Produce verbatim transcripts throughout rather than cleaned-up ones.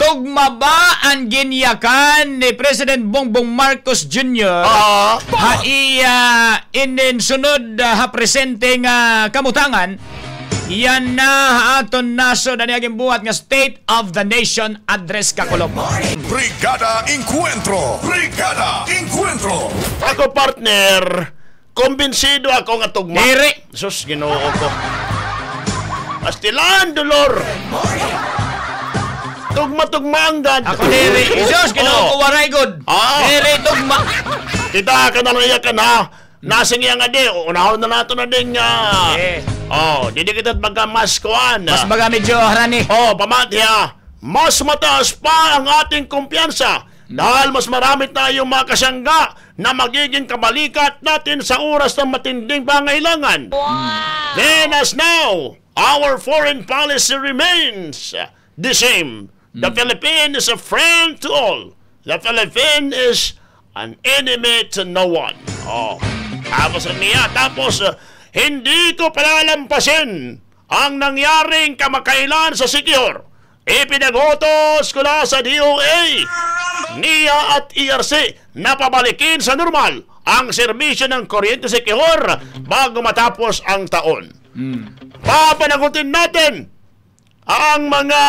Tugma ba an ginyakan ni President Bongbong Marcos Junior Ah. ha iya inin sunod, ah, ha presente nga kamutangan? Yana ha aton nasod an iya ginbuhat nga State of the Nation Address, kakulop. Brigada Encuentro! Brigada Encuentro! Ako, partner, kumbinsido ako nga tugma. Diri. Sus, Ginoo ko. Pastilan, Dolor. Tugma-tugma anggad. Ako diri. Sus, Ginoo ko, waray gud. Ah. Diri tugma. Kita ka na lang iya ka na. Nasing iya nga di, unahon na nato na din nga. Eh. Oh, didi kita magkamaskuan. Mas baga medyo harani. Oh, pamati ha. Mas mataas pa ang ating kumpiyansa dahil mas marami tayong mga kasangga na magiging kabalikat natin sa oras ng matinding pangailangan. Wow! Then as now, our foreign policy remains the same. The Philippines is a friend to all. The Philippines is an enemy to no one. Oh. Tapos niya, tapos, uh, hindi ko palalampasin ang nangyaring kamakailan sa Siquijor. Ipinag-utos ko na sa D O A, NIA at E R C na pabalikin sa normal ang serbisyo ng kuryente sa Siquijor bago matapos ang taon. Mm. Papanagutin natin ang mga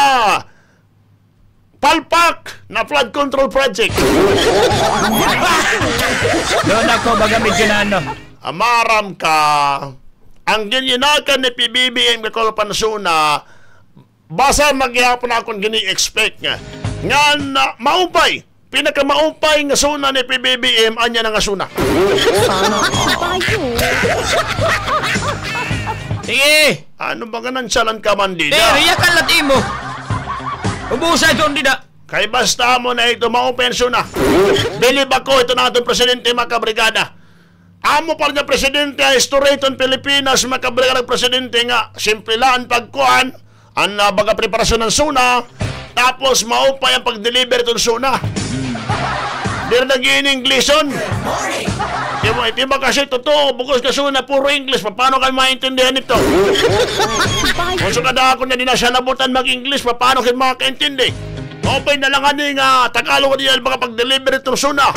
palpak na flood control project. Doon ako, baga medyo na ano. Amaram ka, ang ginyinakan ni P B B M nga Kaloocan SONA, basta maghihapon akon gini-expect nga. Ngan, ah, maupay, pinakamaupay nga SONA ni P B B M, anya na nga SONA. Sana all. Sige. Ano ba nga nonchalant ka man dida? Eh, riyakan lat imo. Ubusa ito, dida. Kay basta mo na ito, maupay an SONA. Bilib ako, ito na aton presidente, mga kabrigada. Amo pa rin nga presidente, ha istorya hiton Pilipinas, mga kabrigada, presidente nga simple la an pagkuan, an, ah, baga preparasyon han SONA, tapos maupay an pag-deliver hiton SONA. Diri na gini Inglison. Di ba, di ba kasi totoo, bukos ka SONA, puro English, paano kami maintindihan ito? Kung sa kadako na di na siya nabutan mag-English, paano kami makaintindi? Maupay na lang ani nga Tagalog niya, mga pag-deliver hiton SONA.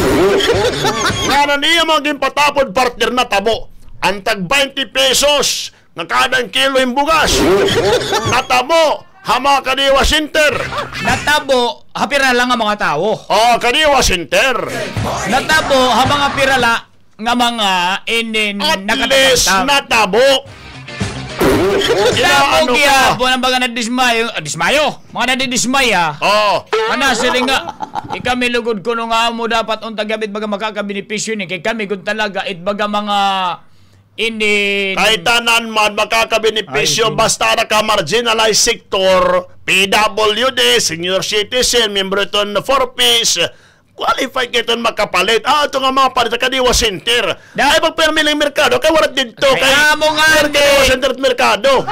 Nga na niya mga ginpatapod, partner, natabo. An tag twenty pesos nga kada kilo hin bugas. Natabo ha mga Kadiwa Center. Natabo ha pira la nga mga tawo. Oh, Kadiwa Center. Natabo ha mga pira la nga mga inin. At least natabo. Natabo gihapon an baga nadismayo, ah, dismayo, mga nadidismaya. Oh. Kana siring nga, ikami lugod kuno nga amo dapat unta gihap it baga makakabenepisyo ini, kay kami gud talaga it baga mga inin. Kay tanan man makakabenepisyo, basta naka-marginalized sector, P W D, senior citizen, miyembro iton Four Ps, qualified kay iton makapalit. Ah, ito nga mga palit sa Kadiwa Center. Ay, pagpirmi lang merkado, kay warat didto, kay amo nga Kadiwa Center merkado.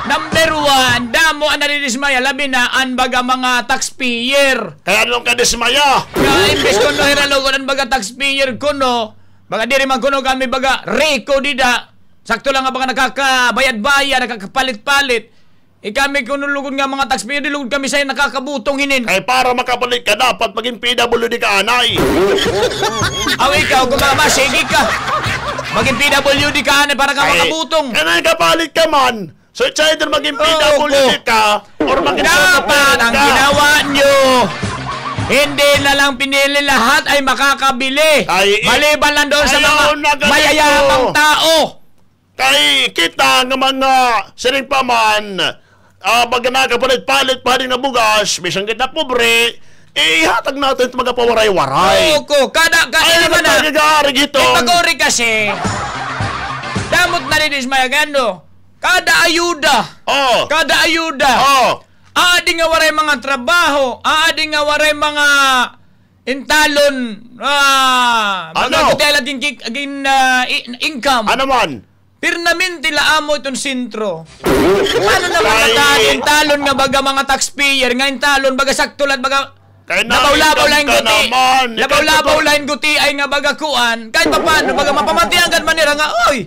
Number one, damo an nadidismaya, labi na an baga mga taxpayer. Kay ano an kadismaya? Kay imbes kuno hira lugod an baga taxpayer kuno, baga diri man kuno kami baga riko dida. Sakto lang nga baga nakakabayad-bayad, nakakapalit-palit. Ikami kuno lugod nga mga taxpayer, di lugod kami sa nakakabutong hinin. Kay para makapalit ka, dapat magin P W D ka anay. Aw, ikaw, kung mama, sige ka. Magin P W D ka anay para ka makabutong. Kay nakapalit ka man. So, it's either magin P W D ka or magin dapat ang ginawa niyo, hindi na lang pinili lahat ay makakabili. Maliban lang doon sa mga mayayamang tao. Kay kita nga mga siring pa man, ah, baga nakapalit-palit pa din nga bugas, bisan kita pobre, eh, ihatag naton it mga pawaray-waray. Oo, ko. Kada, kada naman na. Ay, pag-uri kasi. Damo it nadidismaya, gando. Kada ayuda. Oh. Kada ayuda. Oh. Adi nga waray mga trabaho, adi nga waray mga intalon, ah, mga gutiay la gin-, gin-, ah, i-, income. Ano man? Permanente la amo iton sentro. Paano naman nga intalon nga baga mga taxpayer, nga intalon baga sakto la, baga labaw-labaw la hin guti-, labaw-labaw la hin gutiay nga baga kuan, kahit papaano, baga mapamatian gad man nira nga, oy,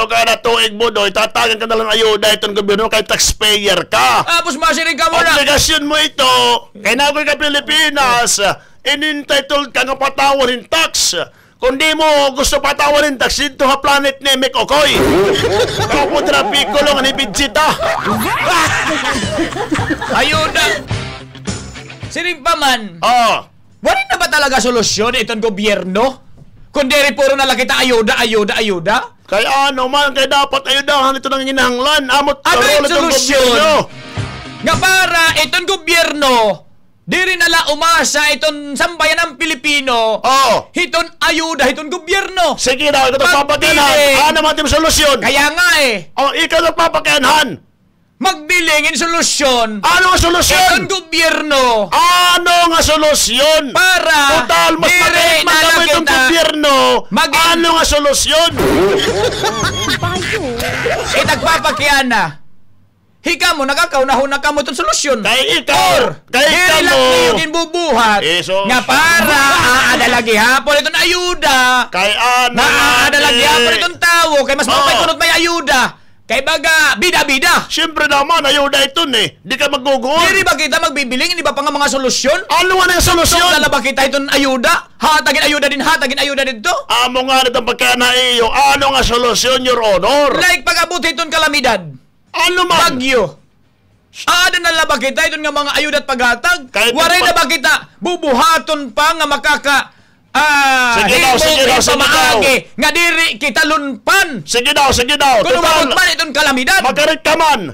ito kada tuig, Budoy, tatagan ka na la hin ayuda hiton gobyerno kay taxpayer ka. Tapos masiring ka mo na. Obligasyon mo ito. Kay naa koy ka Pilipinas, in-entitled ka nga patawan hin tax. Kon di mo gusto patawan hin tax, didto ha planet ni Mick Okoy. Kaupod ra pikulo nga ni Vegeta. Ayuda. Siring pa man. Oh. Waray na ba talaga solusyon iton gobyerno? Kon diri puro na la kita ayuda, ayuda, ayuda? Kay ano man, kay dapat ayudahan iton nanginginahanglan. Amo it role hiton gobyerno. Nga para iton gobyerno, diri na la umasa iton sambayanan Pilipino. Oh. Hiton ayuda hiton gobyerno. Sige daw, ikaw it papakianhan. Ano man it imo solusyon? Kaya nga eh. Oh, ikaw it papakianhan. Magbiling hin solusyon. Ano nga solusyon? Iton gobyerno. Ano nga solusyon? Para total, mas mabait man kamo iton gobyerno. Ano nga solusyon? It agpapakiana. Hikamo, nakakaunahon na kamo iton solusyon. Kay ikaw, kay diri la kamo niyo ginbubuhat nga para aada la gihapon iton ayuda. Kay ano nga aada la gihapon iton tawo, kay mas maupay kuno it may ayuda. Kay baga, bida-bida. Siyempre naman, ayuda iton eh. Di ka magguguol. Diri ba kita magbibiling hin iba pa nga mga solusyon? Ano nga nga solusyon? Tunggal na la ba kita hiton ayuda? Hatag hin ayuda dinhi, hatag hin ayuda didto? Amo nga na iton pagkana iyo. Ano nga solusyon, Your Honor? Like, pag-abot hiton kalamidad. Ano man? Bagyo. Aada na la ba kita hiton nga mga ayuda it paghatag? Waray na ba kita bubuhaton pa nga makaka- Ah, sige daw, sige daw, sige daw. Pamaagi nga diri kita lunpan. Sige daw, sige daw. Kon umabot man iton kalamidad. Makarit ka man.